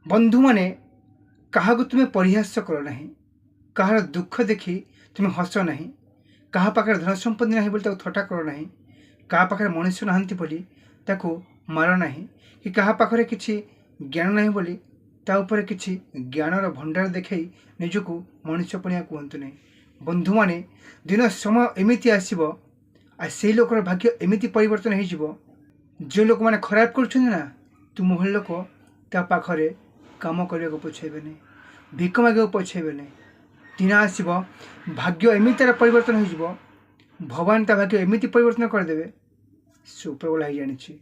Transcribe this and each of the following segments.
ବନ୍ଧୁମାନେ, କାହାକୁ ତୁମେ ପରିହାସ କର ନାହିଁ, କାହାର ଦୁଃଖ ଦେଖି ତୁମେ ହସ ନାହିଁ, କାହା ପାଖରେ ଧନ ସମ୍ପତ୍ତି ନାହିଁ ବୋଲି ତାକୁ ଥଟ୍ଟା କର ନାହିଁ, କାହା ପାଖରେ ମଣିଷ ନାହାନ୍ତି ବୋଲି ତାକୁ ମାର ନାହିଁ, କି କାହା ପାଖରେ କିଛି ଜ୍ଞାନ ନାହିଁ ବୋଲି ତା ଉପରେ କିଛି ଜ୍ଞାନର ଭଣ୍ଡାର ଦେଖାଇ ନିଜକୁ ମଣିଷ ପଣିଆ କୁହନ୍ତୁ ନାହିଁ। ବନ୍ଧୁମାନେ, ଦିନ ସମୟ ଏମିତି ଆସିବ ଆଉ ସେଇ ଲୋକର ଭାଗ୍ୟ ଏମିତି ପରିବର୍ତ୍ତନ ହେଇଯିବ, ଯେଉଁ ଲୋକମାନେ ଖରାପ କରୁଛନ୍ତି ନା, ତୁମ ଭଳି ଲୋକ ତା ପାଖରେ କାମ କରିବାକୁ ପଛେଇବେନି, ଭିକ ମାଗିବାକୁ ପଛେଇବେନି। ଦିନ ଆସିବ, ଭାଗ୍ୟ ଏମିତି ତାର ପରିବର୍ତ୍ତନ ହେଇଯିବ, ଭଗବାନ ତା ଭାଗ୍ୟ ଏମିତି ପରିବର୍ତ୍ତନ କରିଦେବେ, ସେ ଉପରବାଲା ହେଇ ଜାଣିଛି।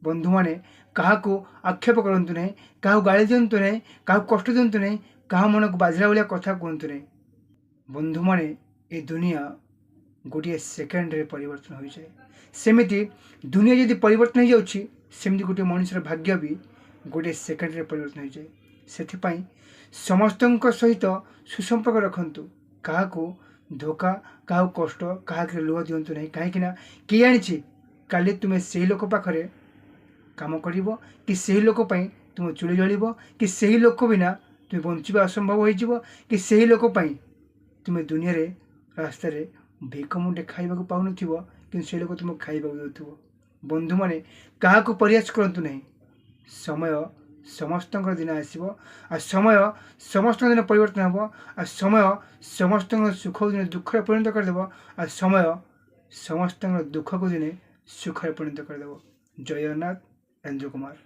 ବନ୍ଧୁମାନେ, କାହାକୁ ଆକ୍ଷେପ କରନ୍ତୁ ନାହିଁ, କାହାକୁ ଗାଳି ଦିଅନ୍ତୁ ନାହିଁ, କାହାକୁ କଷ୍ଟ ଦିଅନ୍ତୁ ନାହିଁ, କାହା ମନକୁ ବାଜିଲା ଭଳିଆ କଥା କୁହନ୍ତୁ ନାହିଁ। ବନ୍ଧୁମାନେ, ଏ ଦୁନିଆ ଗୋଟିଏ ସେକେଣ୍ଡରେ ପରିବର୍ତ୍ତନ ହୋଇଯାଏ। ସେମିତି ଦୁନିଆ ଯଦି ପରିବର୍ତ୍ତନ ହେଇଯାଉଛି, ସେମିତି ଗୋଟିଏ ମଣିଷର ଭାଗ୍ୟ ବି ଗୋଟିଏ ସେକେଣ୍ଡରେ ପରିବର୍ତ୍ତନ ହୋଇଯାଏ। ସେଥିପାଇଁ ସମସ୍ତଙ୍କ ସହିତ ସୁସମ୍ପର୍କ ରଖନ୍ତୁ, କାହାକୁ ଧୋକା, କାହାକୁ କଷ୍ଟ, କାହାକୁ ଲୁହ ଦିଅନ୍ତୁ ନାହିଁ। କାହିଁକିନା କିଏ ଜାଣିଛି କାଲି ତୁମେ ସେଇ ଲୋକ ପାଖରେ କାମ କରିବ କି ସେହି ଲୋକ ପାଇଁ ତୁମ ଚୁଲି ଜଳିବ, କି ସେହି ଲୋକ ବିନା ତୁମେ ବଞ୍ଚିବା ଅସମ୍ଭବ ହୋଇଯିବ, କି ସେହି ଲୋକ ପାଇଁ ତୁମେ ଦୁନିଆରେ ରାସ୍ତାରେ ଭିକ ମୁଣ୍ଡେ ଖାଇବାକୁ ପାଉନଥିବ, କିନ୍ତୁ ସେ ଲୋକ ତୁମକୁ ଖାଇବାକୁ ଦେଉଥିବ। ବନ୍ଧୁମାନେ, କାହାକୁ ପରିହାସ କରନ୍ତୁ ନାହିଁ। ସମୟ ସମସ୍ତଙ୍କର ଦିନ ଆସିବ, ଆଉ ସମୟ ସମସ୍ତଙ୍କ ଦିନ ପରିବର୍ତ୍ତନ ହେବ, ଆଉ ସମୟ ସମସ୍ତଙ୍କ ସୁଖକୁ ଦିନେ ଦୁଃଖରେ ପରିଣତ କରିଦେବ, ଆଉ ସମୟ ସମସ୍ତଙ୍କର ଦୁଃଖକୁ ଦିନେ ସୁଖରେ ପରିଣତ କରିଦେବ। ଜୟ ଜଗନ୍ନାଥ। ଇନ୍ଦ୍ର କୁମାର।